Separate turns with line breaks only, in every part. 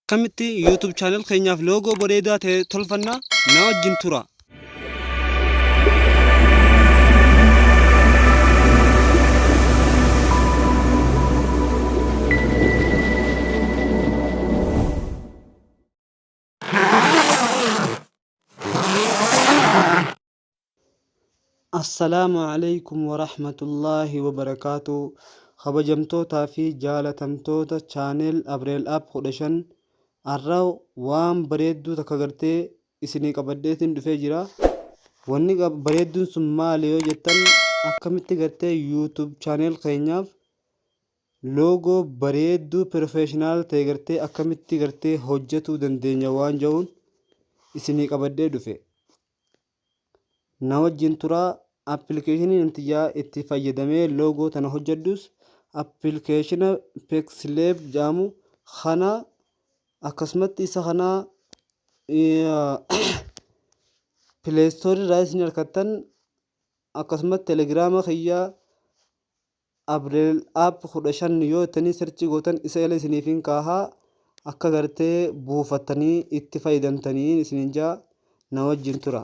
Akkamitti YouTube channel keenyaaf loogoo bareedaa ta'e tolfanna? Na wajjin tura. Assalaamu Aleeykum Warahmatullaahi Wabarakaatuh Kabajamtootaa fi jaalatamtoota channel Abreel App 15 Arra waan bareedduu takka gartee isinii qabadheetiin dhufee jira. Wanni bareedduun sun maali yoo jettan, akkamitti gartee YouTube channel keenyaaf loogoo bareedduu professional ta'e gartee akkamitti gartee hojjetuu dandeenya waan jedhuun isinii qabadhee dhufe. Na wajjin turaa. Appilikeeshiniin intiyyaa itti fayyadamee loogoo tana hojjedhus appilikeeshina Pixlab jedhamu kana, akkasumatti isa kana Play Store irraa isin argattan, akkasumatti Telegiraama kiyya Abreel App 15 yoo jettanii search gootan isa jala isiniif hin kaaha, akka gartee buufattanii itti fayyadamtanii isiniin jaa, na wajjin tura.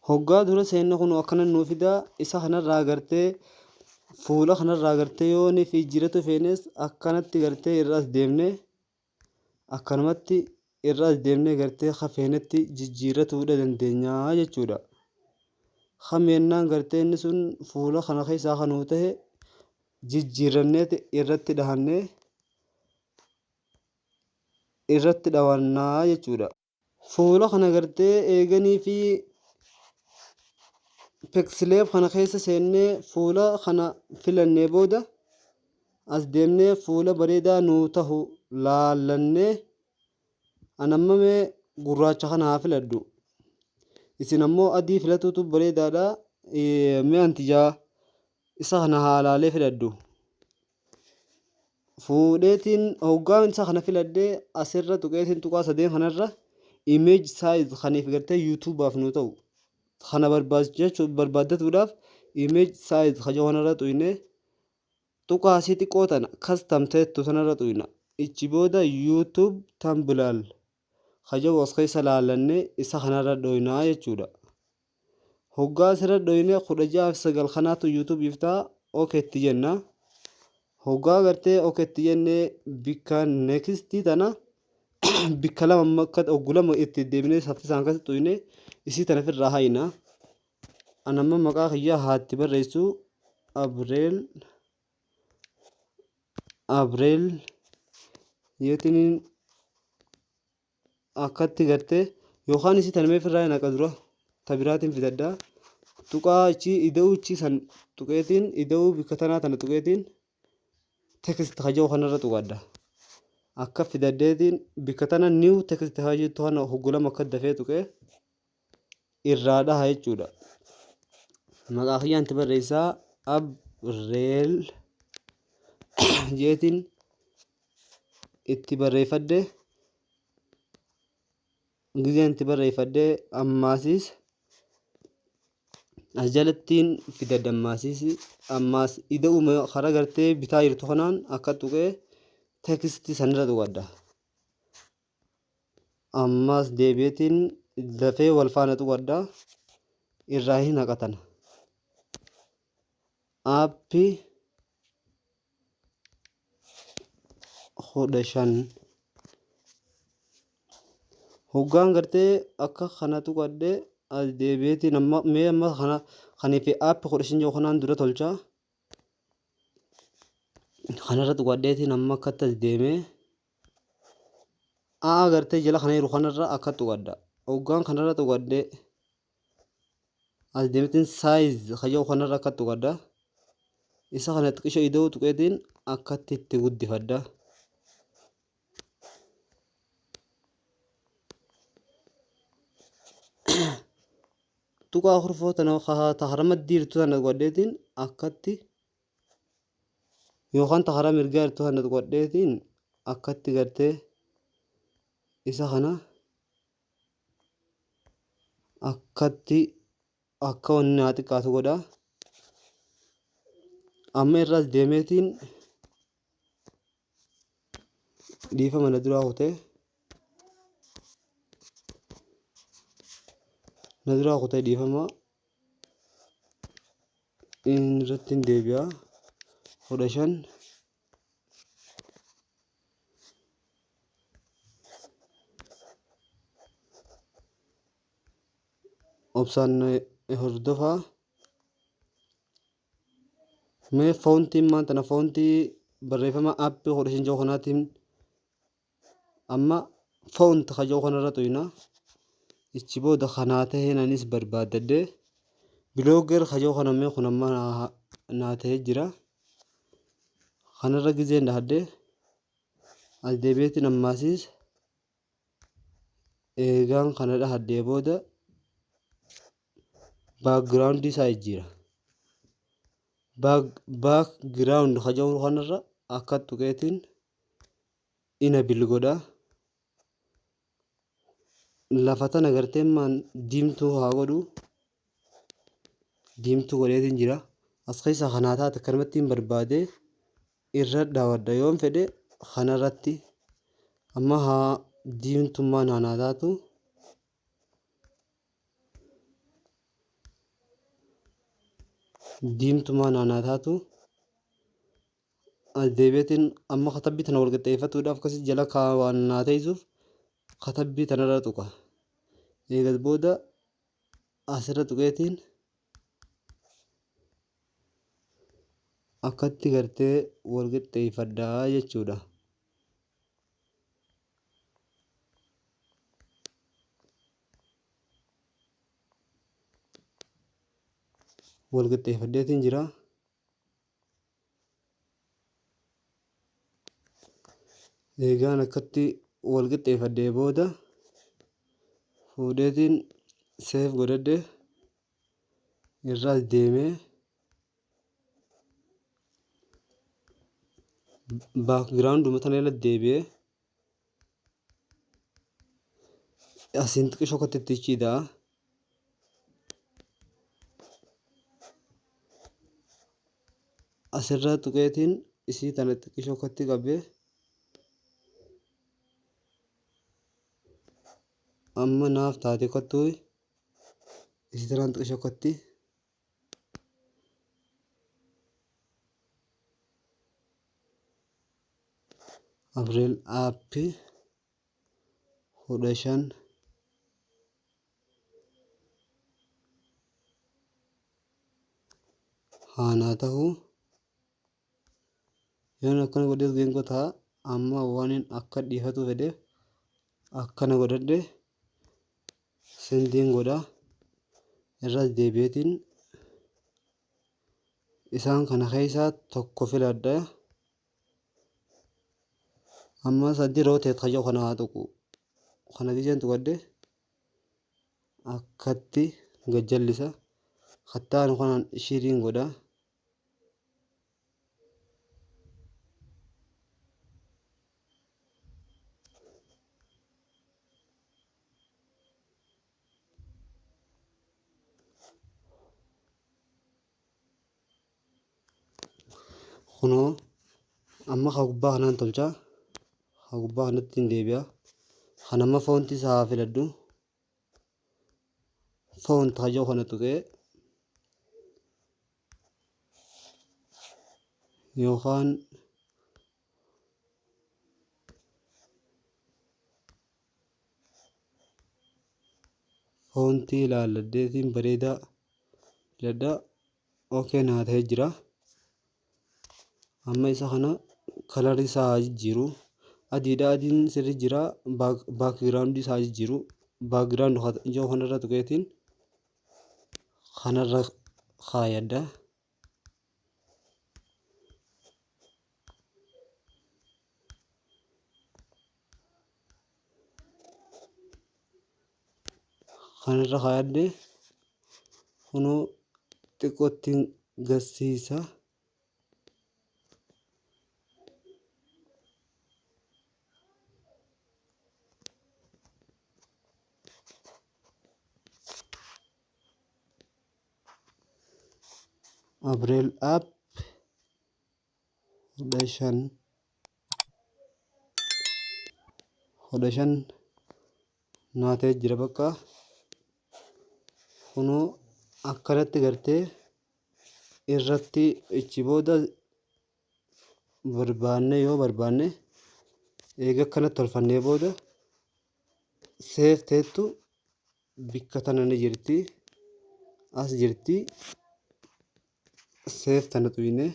Hoggaa dura seenna kun akkana nuu fida. Isa kanarraa gartee fuula kanarraa gartee yoo ni fi jiratu feenes akkanatti gartee irraas deemne, akkanumatti irra as deemnee gartee ka feenetti jijjiirratuudha dandeenya jechuudha. Ka meennaan gartee inni sun fuula kana keessaa kan nuu tahe jijjiirranneeti irratti dhahannee irratti dhawannaa jechuudha. Fuula kana gartee eeganii fi Pixlab kana keessa seennee fuula kana filannee booda as deemnee fuula bareedaa nuu tahu laallannee, an amma mee gurraacha kana haa filadhu. Isin ammoo adii filatuutu bareedaadha. Mee anti jaa isa kana haa laalee filadhu. Fuudheetiin hoggaan isa kana filadhee asirra tuqeetiin tuqaa sadeen kanarra image size kaniif gartee YouTube'aaf nu ta'u kana barbaaddatuudhaaf image size kaja kanarra tuqnee tuqaa asii xiqqoo tana custom teettu sanarra tuqna. Ichi booda YouTube thumbnail kaja as keessa laalannee isa kanarra dhoynaa jechuudha. Hoggaa asirra dhoyne 16:9 kanaatu YouTube'if ta'a, ok itti jenna. Hoggaa gartee ok itti jenne bikka next tana bikka lama amma akka hoggu lama itti deebinee saffisaan akkasitti tuyne isii tana ofirraa hayna. An amma maqaa kiyyaa haa itti barreessu, Abreel Abreel yeetiniin akkatti gartee yookaan isii tana mee ofirraa hin haqa, dura ta biraatiin fidadha. Tuqaa achii ida'uu achii san tuqeetiin ida'uu bikka tanaa tana tuqeetiin text kaja'u kanarra tuqadha. Akka fidadheetiin bikka tana new text kaja'u kana hoggu lama akka dafee tuqee irraa dhaha jechuudha. Maqaa kiyyaan itti barreessaa, Abreel jeetiin itti barreeffadhe. Gizeen itti barreeffadhe ammaasiis as jalattiin fidadha. Ammaasiis ammaas ida'uma karaa gartee bitaa jirtu kanaan akka tuqee text sanirra tuqadha. Ammaas deebi'eetiin dafee wal faana tuqadha, irraa hin haqatan. App 15 hoggaan gartee akka kana tuqadhe as deebi'eetiin amma mee amma kana kanii fi app 15 jiru kanaan dura tolcha. Kanarra tuqadheetiin amma akkatti as deemee A gartee jala kana jiru kanarra akka tuqadha. Hoggaan kanarra tuqadhe as deemeetiin size kayyoo kanarra akka tuqadha. Isa kana xiqqisho ida'uu tuqeetiin akkatti itti guddifadha. Tuqaa kurfoo tana ta karaa maddii jirtu tana tuqadheetiin akkatti yookaan ta karaa mirgaa jirtu tana tuqadheetiin akkatti gartee isa kana akkatti akka wanni naa xiqqaatu godha. Amma irraas deemeetiin Dhiifama na duraa kutee. Na duraa kutee dhiifama. Irratti hin deebi'a. 15. Obsaan hordofaa. Mee foontiin maan tana foontii barreeffama aappii 15 jiru kanaatiin amma font ka jiru kanarra tuyna. Ichi booda kanaa taheen anis barbaaddadhe. Blogger ka jiru kana mee kun amma naa tahee jira. Kanarra gizeen dhahadhe as deebi'eetiin ammaasiis eegaan kana dhahadhee booda background isaa jijjiira. Background ka jedhu kanarra akka tuqeetiin enable godha. Lafa tana gartee maan diimtuu haa godhu. Diimtuu godheetiin jira. As keessa kanaa taate akkanumatti hin barbaade irra dhaawadha yoon fedhe kanarratti amma haa diimtummaan haa naa taatu. Diimtummaan haa naa taatu. As deebi'eetiin amma katabbii tana wal qixxeeffatuudhaaf akkasii jala waan naa teessuuf katabbii tanarra tuqa. Eegas booda asirra tuqeetiin akkatti gartee wal qixxeeffadhaa jechuudha. Wal qixxeeffadheetiin jira. Eegaan akkatti wal qixxeeffadhee booda fuudheetiin seef godhadhe irraas deemee baakgiraawunduma tana irra deebi'ee asiin xiqqishoo akkatti itti jiidha. Asirraa tuqeetiin isii tana xiqqishoo akkatti qabee amma naaf taate kottuu isii tanaan xiqqishoo akkatti Abriil aappii 15 haanaa ta'uu yoon akkana godhees geengoo ta'a amma waanin akka dhiifatuu fedheef akkana godhadhe sendiin godha irras deebi'eetiin isaan kana keessaa tokko filadha. Amma sadii rotate ka jedhu kana haa tuqu. Kana gizeen tuqadhe akkatti gad jallisa. Kattaanu kanaan shiriin godha. Kunoo amma ka gubbaa kanaan tolcha. Ka gubbaa kanatti hin deebi'a. Kan amma foonti isaa haa filadhu. Foont ka jedhu kana tuqee yookaan foontii ilaalladheetiin bareedaa filadha. Okay naa ta'ee jira. Amma isa kana kalarii isaa haa jijjiiru. Adiidha adiin sirri jira. Baakgiraawundii isaa haa jijjiiru. Baakgiraawundi ijoo kanarra tuqeetiin kanarra kaayadha. Kanarra kaayadhe kunoo xiqqootti garsiisa. Abreel app 15 15 naa ta'e jira. Bakka kunoo akkanatti gartee irratti ichi booda barbaanne, yoo barbaanne, eega akkanatti tolfannee booda save teettu bikka tana ni jirti, as jirti. Save tana xuyne,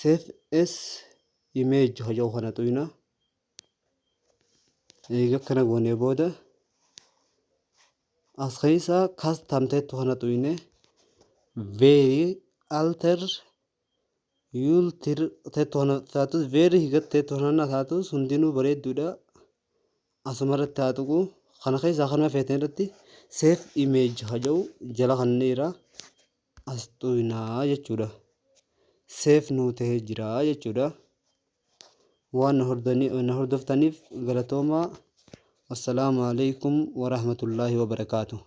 save as image hojau kana xuyna. Eega akkana goonee booda as keessa custom teettu kana xuyne, very alter ultra teettu kana taatus, very high teettu kana taatus, hundinuu bareedduudha. Asuma irratti haa tuqu. Kana keessaa kanuma feetan irratti save image haja'u jala kan jira, as xuynaa jechuudha. Save nuu tahee jira jechuudha. Waan na hordoftaniif galatoomaa. Assalaamu alaikum warahmatullaahi wabarakaatuh.